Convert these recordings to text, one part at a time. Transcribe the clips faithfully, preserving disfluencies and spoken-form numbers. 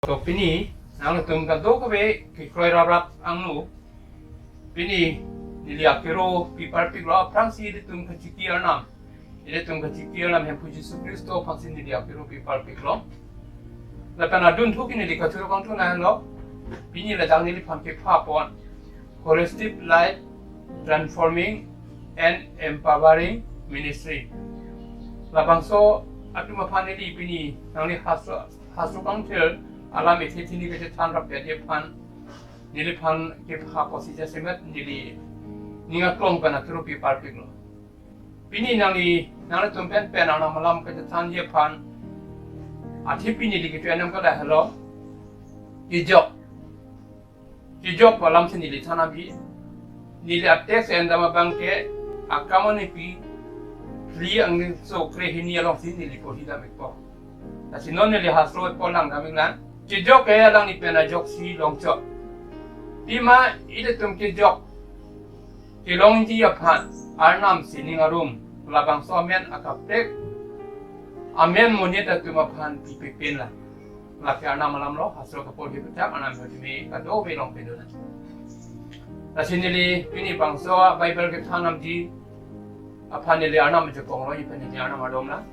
To pini nanglitum kadokave kekroi raprap angno, pini neli akero piparpiklo, aphrangsi ilitum kachiki arnam, ilitum kachiki arnam Hemphu Jisu Khristo aphansi neli akero piparpiklo. Lapen adun thuki neli kachoro kangthu nanglo, pini ladak neliphan kepha pon Holistic Life Transforming and Empowering Ministry. Labangso atum aphan neli pini nangli hastro, hastro kangthir alam ithi thini kachethan rapet aphan neliphan kepha apotsi jasemet neli ning aklong pen akero piparpiklo. Pini nangli, nanglitum pen pen arnam alam kachethanji aphan athepi neli kachethan nangkok lahelo. Kejok. Kejok pu alamsi neli than nangji. Neli a-text endam abangke Akam Angnipi phli angso krehini alongsi neli porhi dam ikpo. Lasi non neli hastro-et pu langdam iklang. Kejok ke alangli pen ajoksi longchot. Pima ilitum kejok kelongji aphan arnam sining arum labangso amen akaprek amen monit atum aphan pipe pen lang. Lake arnam alamlo, hastro kaporhi aphuthak arnam hotimi kadokave longpedun nang. Lasi neli pini bangso Bible kethan nangji aphan neli arnam ajakonglo, iphan neli arnam adom lang.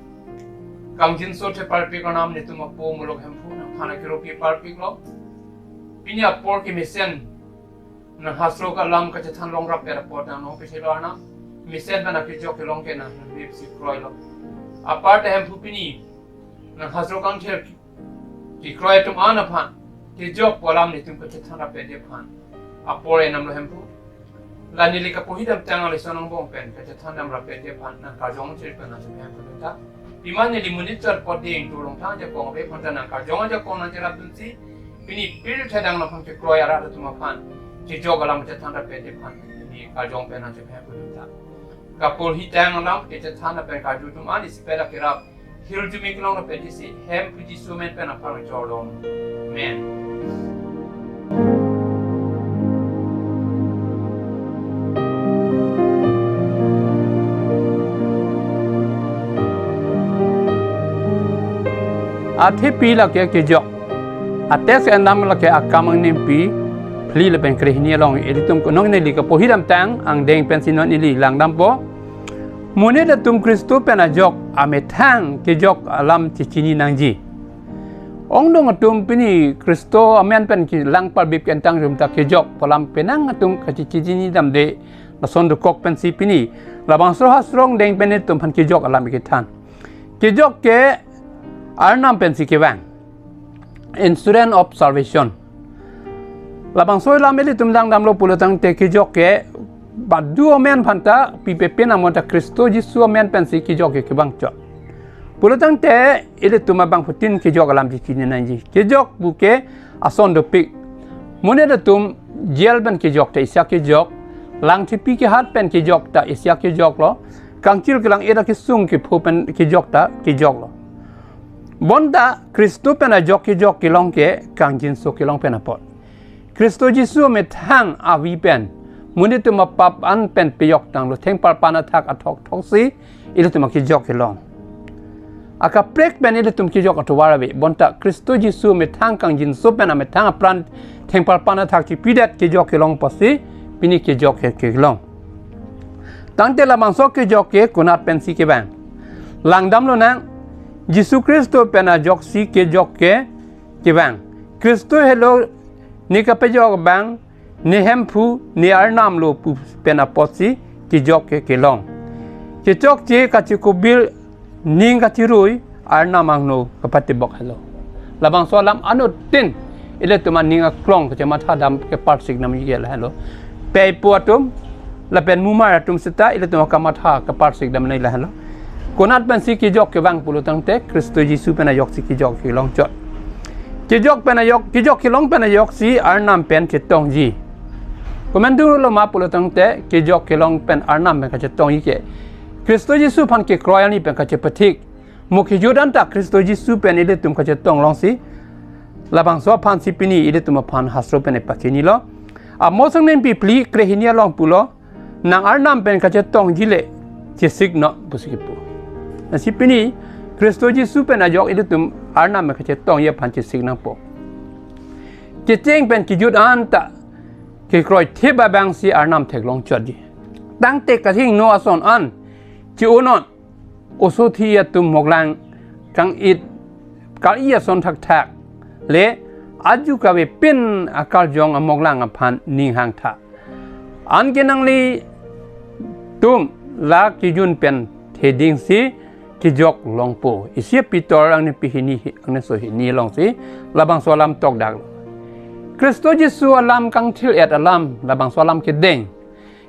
Kangjinso theparpik arnam netum apo Muluk Hemphu, nangphan akero piparpiklo. Pini apor kemesen nang hastro alam kachethan long rapet apot nang nong pisi lo arnam. Mesen pen akejok kelong ke nang nangpisi kroilo. Apar te Hemphu pini nang hastro kangthir kekroi atum an aphan kejok pu alam netum kachethan rapet aphan apor enamlo Hemphu. La neli kaporhi damtang a-lesson angbong pen kachethan dam rapet aphan nang karjong chir pen nang chephe pudun tha. Pima neli monit chot apot ding tu Rongphang ajakong ave aphan ta nang karjong ajakong nang cherapdunsi, pini pirthe dang nangphan kekroi arat atum aphan kejok alam kachethan rapet aphan neli karjong pen nang chephe pudun tha. Kaporhi tang alam kachethan lapen karju atum an isi pen la kerap hirjume kelong rapet isi Hemphu Jisu amen pen aphan chordom. Amen. Athepi lake kejok. A-text endam lake Akam Angnipi phli lapen krehini along, ilitum kunong neli kaporhi damtang angdeng pensi non neli langdampo. Monit atum Khristo pen ajok amethang kejok alam chechini nangji. Ongdung atum pini Khristo amen pen kelang parbip kentang jum ta kejok pu alam penang atum kachechini damde, lason dokok pensi pini labangso hastro angdeng pen netum aphan kejok alam kethan. Kejok ke arnam pensi kevang, insurance of salvation. Labangso alam ilitum langdamlo pulo tangte kejok ke badu amen aphan ta pipe pen amo ta Khristo Jisu amen pensi kejok ke kevang chot. Pulo tangte ilitum abangphutin kejok alam chechini nangji. Kejok pu ke ason dopik. Monit atum jail pen kejok ta isi akejok, langthepi kehat pen kejok ta isi akejoklo, kangchil kelang-et akesung kepho pen kejok ta kejoklo. Bonta Khristo pen ajok kejok kelong ke kangjinso kelong pen apot. Khristo Jisu amethang avi pen monit atum apap an pen pejok tanglo, thengparpan athak athok thoksi ilitum akejok kelong. Akaprek pen ilitum kejok atovar ave, bonta Khristo Jisu amethang kangjinso pen amethang apran thengparpan athak chipidet kejok kelong apotsi pini kejok ke kelong. Tangte labangso kejok ke konat pensi kevang? Langdamlonang, Jisu Khristo pen ajoksi kejok ke kevang. Khristo helo ne kapejok abang, ne Hemphu, ne arnam lo pu pen apotsi kejok ke kelong. Kechokche kachekubir, ning kachirui, arnam angno kapatibok helo. Labangso alam anuttin ilitum aning aklong kachematha dam keparsik dam ike lahelo. Pei-pu atum lapen mumar atum seta ilitum akamatha keparsik dam nai lahelo. Konat pensi kejok kevang pulo tangte Khristo Jisu pen ajoksi kejok kelong chot. Kejok pen ajok, kejok kelong pen ajoksi arnam pen chetongji. Komantu lo ma pulo tangte kejok kelong pen arnam pen kachetongji ke Khristo Jisu aphan kekroi arni pen kachepathik. Mo kejut an ta Khristo Jisu pen ilitum kachetong longsi, labangso aphansi pini ilitum aphan hastro pen epachinilo. Amos angnipi phli krehini along pulo, nang arnam pen kachetongji le chesik non pusi kipu. Lasi pini Khristo Jisu pen ajok ilitum arnam pen kachetongji aphan chesik nangpo. kecheng pen kejut anta kekroi thip abangsi Arnam theklong chotji. Tangte kachingno ason an chi-un non, osothi atum moklang kang-it kar-i ason thakthak le aju kave pin akarjong amoklang aphan ning hangtha. Anke nanglitum la kejun pen thedingsi kejok longpo. Isi Pitor angni pihini angni so hini alongsi labangso alam tokdaklo. Khristo Jisu alam kangthir-et alam, labangso alam kedeng.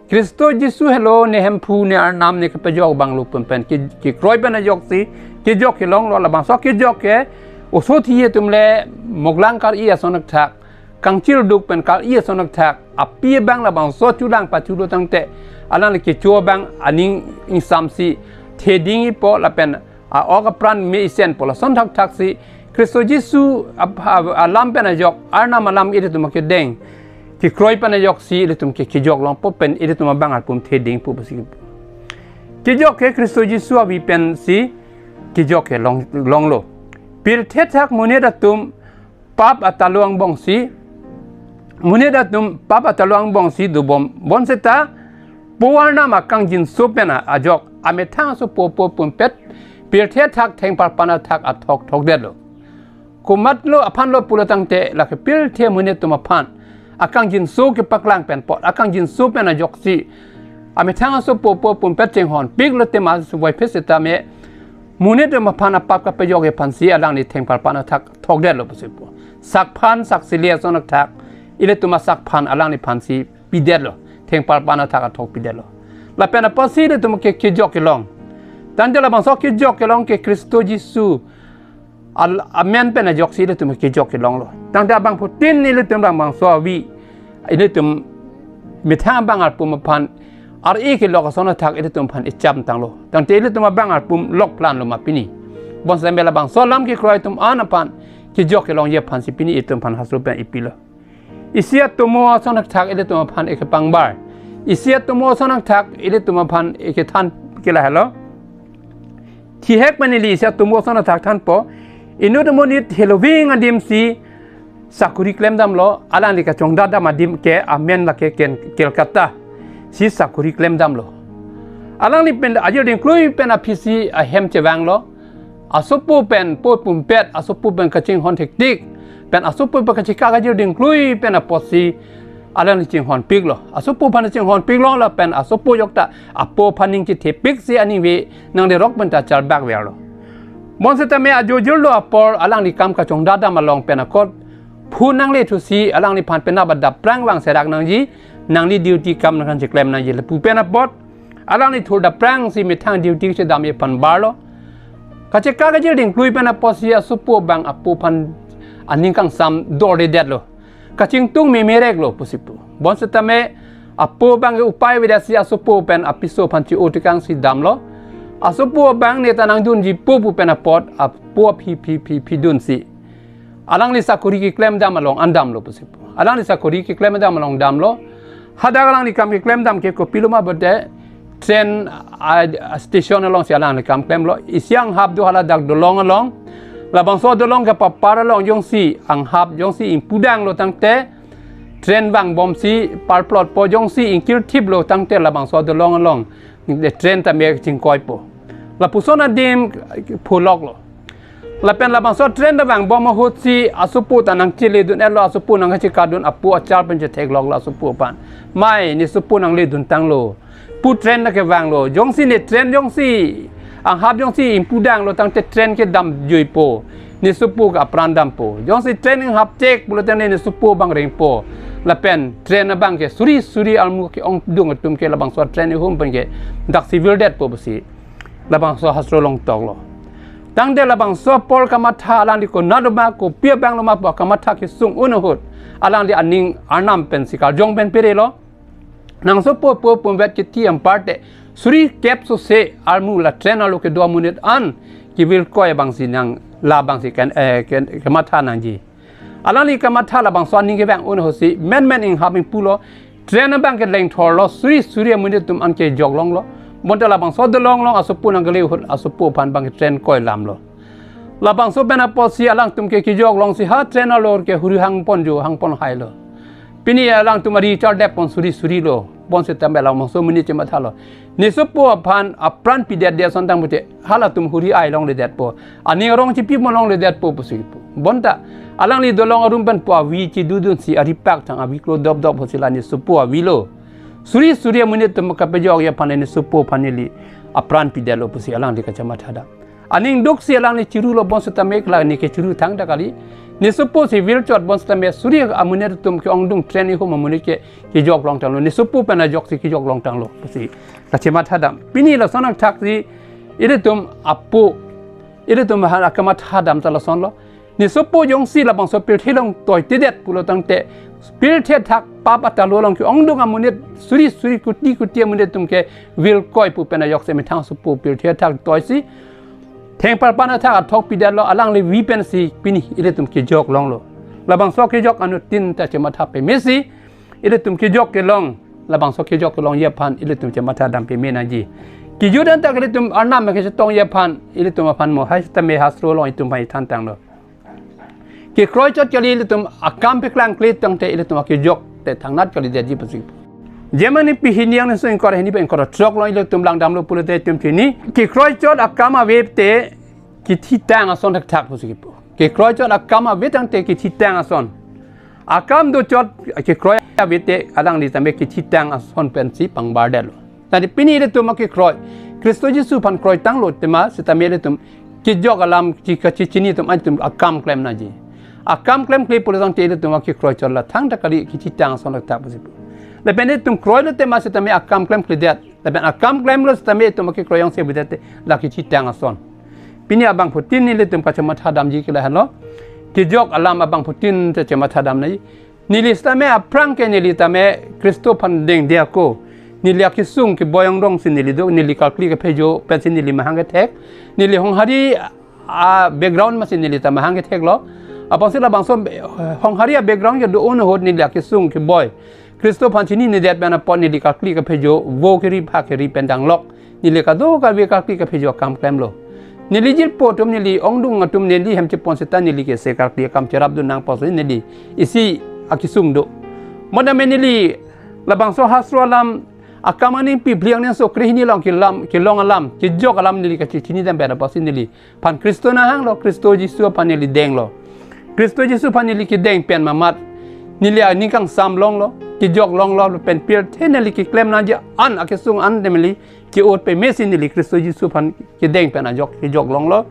Khristo Jisu helo ne Hemphu, ne Arnam, ne kepajok abang lo pu pen ke, kekroi pen ajoksi kejok kelonglo. Labangso kejok ke osothi atum le moklang kar-i ason thakthak, kangchir duk pen kar-i ason thakthak, api abang labangso chulang pachulo tangte alangli kecho abang aning ingsamsi theding-ipo lapen a-ok apran me-isenpo, lason thakthaksi Khristo Jisu ap-, a-, alam pen ajok, Arnam alam ilitum kedeng, kekroi pen ajoksi ilitum ke kejok longpo pen ilitum abang arpum thedingpo pusi. Kejok ke Khristo Jisu avi pensi kejok ke long, longlo. Pirthe thak monit atum pap atalo angbongsi, monit atum pap atalo angbongsi dobom, bonseta Po Arnam akangjinso pen ajok amethang asopo po pumpet pirthe thak thengparpan athak athok thokdetlo. Komatlo aphanlo pulo tangte lake pirthe monit atum aphan akangjinso kepaklang pen apot, akangjinso pen ajoksi amethang asopo po pumpet chinghonpiklo, tema suvai phese tame monit atum aphan apap kapejok aphansi alangli thengparpan athak thokdetlo pusi pu. Sakphan saksili ason athak ilitum asak aphan alangliphansi pidetlo, thengparpan athak athok pidetlo. Lapen apotsi ilitum ke kejok kelong. Tangte labangso kejok kelong ke Khristo Jisu al-, amen pen ajoksi ilitum kejok kelonglo. Tangte abangphutin ilitum labangso avi, ilitum methang abang arpum aphan ar-i kelok ason athak ilitum aphan icham tanglo. Tangte ilitum abang arpum lok planlo ma pini. Bonseta me labangso alam kekroi atum an aphan kejok kelongji aphansi pini itum aphan hastro pen ipilo. Isi atomo ason athak ilitum aphan ikepangbar. Isi atomo ason athak ilitum aphan ikethan ke lahelo. Thihek pen ili isi atomo ason athak thanpo. Inut amonit heloving adimsi sakori klemdamlo, alangli kachongdat dam adim ke amen lake ken Kolkata si sakori klemdamlo. Alangli pen ajir dingklui pen aphisi ahem chevanglo. Asopo pen po pumpet, asopo pen kachinghon thektik, pen asopo pen kachekak ajir dingklui pen apotsi alangli chinghonpiklo. Asopo aphan chinghonpiklo lapen asopo ajok ta apo aphan ning chethepiksi aning ave, nangli rok pen ta charbak verlo. Bonseta me ajo jirlo apor alangli kam kachongdat dam along pen akot phu nangle thusi alangliphan penap adap prang vang serak nangji, nangli duty kam nangkhan cheklem nangji lapu pen apot alangli thur dap prangsi methang duty chedam aphan barlo. Kachekak ajir dingklui pen apotsi asopo abang apo aphan aning kangsam dorledetlo. Kachingtung memereklo pusi pu. Bonseta me apo abang ke upai avedetsi asopo pen apiso aphan chi-o tekangsi damlo. Asopo abang ne ta nangdunji po pu pen apot apo aphi phi phi phi dunsi alangli sakori keklemdam along an damlo pusi pu. Alangli sakori keklemdam along damlo. Hadak alangli kam keklemdam ke kopilo ma bote train a, a station alongsi alangli kam klemlo. Isi anghap do hala dak dolong along. Labangso dolong ke papar along jongsi anghap jongsi ingpudanglo tangte train vangbomsi parplotpo, jongsi ingkirthiplo tangte labangso dolong along train ta me chingkoipo. Lapuson adim phuloklo. Lapen labangso train ta vangbom ahutsi asopo ta nangchele dun-etlo, asopo nangkachekak dun, apo achar pen chethekloklo asopo aphan. Mai, ne sopo nangle dun tanglo pu, train ta kevanglo. Jongsi ne train jongsi anghap jongsi ingpudanglo tangte train ke damjuipo, ne sopo ke apran dampo. Jongsi train inghap chek pulo tangte ne sopo abang rengpo. Lapen train abang ke suri suri almu ke-ongdung atum ke labangso train ihum pen ke daksi virdetpo pusi labangso hastro along toklo. Tangte labangso apor kamatha alangli konat lo ma, kopi abang lo ma pu kamatha kesung un ahut alangli aning Arnam pensi karjong pen perelo. Nangsopo po pumpet kethi anparte suri kep sose almu la train along kedo amonit an kevirkoi abangsi nang labangsi ken, eh, ken, kamatha nangji. Alangli kamatha labangso aning kevang un ahutsi menmen inghap ingpulo, train abang ke lengthorlo, suri suri amonit atum an kejok longlo. Bonta labangso dolong along asopo nangkele ahut asopo aphan abang ke train koilamlo. Labangso pen apotsi alangtum ke kejok longsi ha train along ke huri hangpon jo hangpon hailo. Pini alangtum ari chardep pon suri suri lo. Bonsitame labangso amonit chemathalo. Ne sopo aphan apran pidet dia sontang pute halatum huri ai longledetpo. Aning arong chipi mo longledetpo pusi pu. Bonta alangli dolong arum pen pu avi chidudunsi ari pak thang avi klo dop dop pusi la ne sopo avilo. Suri suri amonit atum kapejokji aphan ne sopo aphan neli apran pidetlo pusi alangli kachematha dam. Aning duksi alangli chirulo bonsitame la ne ke chiru thangta kali. Ne sopo si virchot bonsitame suri amonit atum ke-ongdung train ihum amonit ke kejok longtanglo. Ne sopo pen ajoksi kejok longtanglo pusi kachematha dam. Pini lason athak si ilitum apo ilitum aphan akamatha dam ta lasonlo. Ne sopo jongsi labangso pirthe along toitedet pulo tangte pirthe athak pap atalo along ke-ongdung amonit suri suri kuti kuti amonit atum ke vilkoi pu pen ajoksi methang sopo pirthe athak toisi thengparpan athak athok pidetlo, alangli vi pensi pini ilitum kejok longlo. Labangso kejok anuttin ta chematha pemesi ilitum kejok kelong, labangso kejok kelongji aphan ilitum chematha dam peme nangji. Kejut an ta ilitum Arnam kechetongji aphan ilitum aphan mo haisitame hastro along itum aphan thantanglo. Kekroichot kali ilitum akam peklangkle tangte ilitum akejok te thangnat kalidetji pusi. Germany pihini angni so ingkoi ra hini pen ingkoi ra throk along ilitum langdamlo pulote itum chini. Kekroichot akam ave te kethitang ason thakthak pusi kipu. Kekroichot akam ave tangte kethitang ason. Akam dochot kekroi ave te alangli tame kethitang ason pensi pangbardetlo. Tadi pini ilitum akekroi Khristo Jisu aphan kroitanglo tema sitame ilitum kejok alam chi kachechini atum an itum akam klem nangji. Akam klemkle pulo tangte ilitum akekroichot la thangta kali kethitang ason thakthak pusi pu. Lapen itum kroilo tema sitame akam klemkledet. Lapen akam klemlo sitame itum akekroi jongsi avedet te la kethitang ason. Pini abangphutin ilitum kachematha damji ke lahenlo. Kejok alam abangphutin te chematha dam nangji. Neli sitame aphrang ke neli tame Khristo aphan dengde ako. Neli akesung keboi ongrong si neli do, neli kalkli kaphejo pensi neli mahang kethek. Neli Honghari a-background masi neli ta mahang ketheklo. Apotsi labangso, eh, Honghari a-background kedo-un ahut neli akesung keboi Khristo aphan chininedet pen apot neli kalkli kaphejo vo keri pha keri pen danglok. Neli kadokave kalkli kaphejo akam klemlo. Neli jirpo atum, neli ongdung atum, neli hem chepon seta neli ke se kalkli akam cherapdun nangpo si neli isi akesung do. Mo tame neli labangso hastro alam akam aning piphli angni so krehini along kelam kelong alam kejok alam neli kachechinidam pen apotsi neliphan Khristo nanghanglo, Khristo Jisu aphan neli denglo. Khristo Jisu aphan neli kedeng pen mamat neli aning kangsam longlo, kejok longlo, pen pirthe neli keklem nangji an akesung an neli ke-ot pemesi neli Khristo Jisu aphan kedeng pen ajok kejok longlo.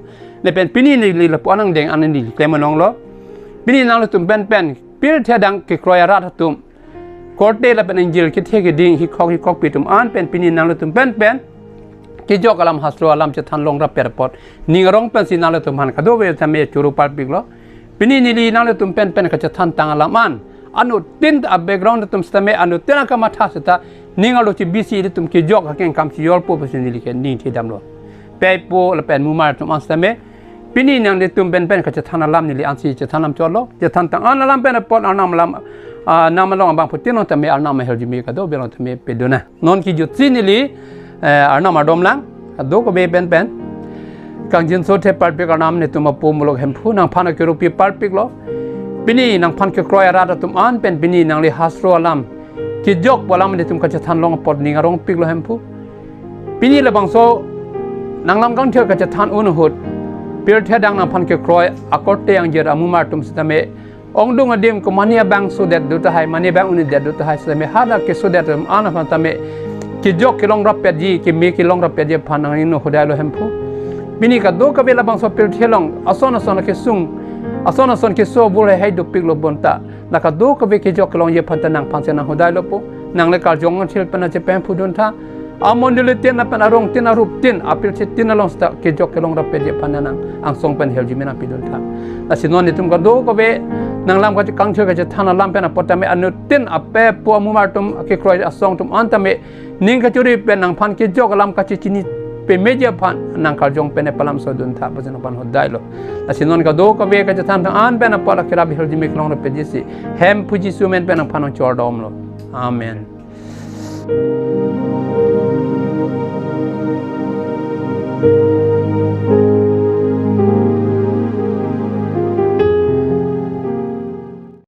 Lapen pini neli lapu-an angdeng an neli klem longlo. Pini nanglitum penpen pirthe adang kekroi arat atum korte lapen ingjir kethe keding hikhok hikhokpi atum an pen pini nanglitum penpen kejok alam hastro alam chethan long rapet apot ning arong pensi nanglitum aphan kadokave tame choro parpiklo. Pini neli nanglitum penpen kachethantang alam an anuttin a-background atum sitame anuttin akamatha seta ning arlo chibisi ilitum kejok akeng kam chijorpo pusi neli ke ning thedamlo. Pei po lapen mumar atum an sitame pini nanglitum penpen kachethan alam neli ansi chethan lam cholo. Chethantang an alam pen apot Arnam alam, ah, nam along abangphutin along tame Arnam ahirjume kadokave along tame pedona. Non kejutsi neli, eh, Arnam adom lang, kadokave penpen kangjinso the parpik Arnam netum apo mulok Hemphu nangphan akerupi parpiklo. Pini nangphan kekroi arat atum an pen pini nangli hastro alam kejok pu alam netum kachethan long apot ning arong piklo Hemphu. Pini labangso nanglam kangthir kachethan un ahut pirthe adang nangphan kekroi akorte angjir amumar atum sitame ongdung adim ko mane abang sodet do tahai, mane abang un'edet do tahai sitame hadak kesodet atum an aphan tame kejok kelong rapetji, keme kelong rapetji aphan nangning no hodailo Hemphu. Pini kadokave labangso pirthe along ason ason kesung, ason ason keso bul hai hai dopiklo bonta la kadokave kejok kelongji aphan ta nangphan si nang hodailopo. Nangli karjong angthil pen ache pen pudun tha. Amondoli tin lapen arong tin arup tin apirthe tin along seta kejok kelong rapetji aphan nang angsong pen hirjume nangpidun tha. Lasi non netum kadokave nanglam kache kangthir kachethan alam pen apot tame anuttin ape po amumar atum akekroi asong atum an tame ning kachuri pen nangphan kejok alam kachechini pemeji aphan nang karjong pen epalam sodun tha pusi nangphan hodailo. Lasi non kadokave kachethan thang an pen apot akerap hirjume kelong rapetji si Hemphu Jisu amen pen nangphan nangchordomlo. Amen.